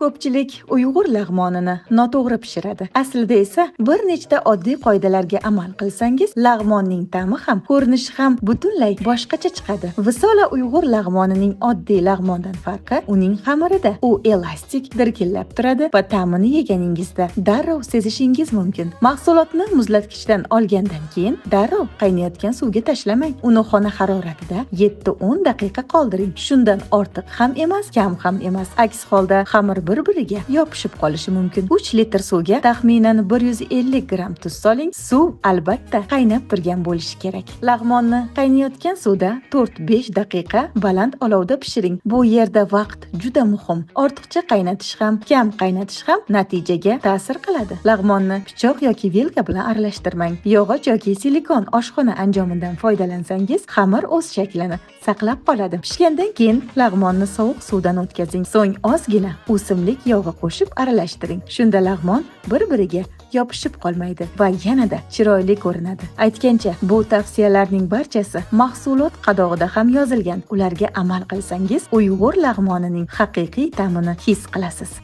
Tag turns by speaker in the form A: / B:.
A: Ko'pchilik uyg'ur lag'monini noto'g'ri pishiradi. Aslida esa bir nechta oddiy qoidalarga amal qilsangiz, lag'monning ta'mi ham, ko'rinishi ham butunlay boshqacha chiqadi. Visola uyg'ur lag'monining oddiy lag'mondan farqi uning xamirida. U elastik, dirkillab turadi va ta'mini yeganingizda darrov sezishingiz mumkin. Mahsulotni muzlatgichdan olgandan keyin darrov qaynayotgan suvga tashlamang. Uni xona haroratida 7-10 daqiqa qoldiring. Shundan ortiq ham emas, kam ham emas. Aks holda xamir bir-biriga yopishib qolishi mumkin. 3 litr suvga taxminan 150 gramm tuz soling. Suv albatta qaynab turgan bo'lishi kerak. Lag'monni qaynayotgan suvda 4-5 daqiqa baland olovda pishiring. Bu yerda vaqt juda muhim. Ortiqcha qaynatish ham, kam qaynatish ham natijaga ta'sir qiladi. Lag'monni pichoq yoki vilka bilan aralashtirmang. Yog'och yoki silikon oshxona anjomidan foydalansangiz, xamir o'z shaklini saqlab qoladi. Pishgandan keyin lag'monni sovuq suvdan o'tkazing. So'ng ozgina o'simlik yog'i qo'shib aralashtiring. Shunda lag'mon bir-biriga yopishib qolmaydi va yanada chiroyli ko'rinadi. Aytgancha, bu tavsiyalarning barchasi mahsulot qadog'ida ham yozilgan. Ularga amal qilsangiz, uyg'ur lag'monining haqiqiy ta'mini his qilasiz.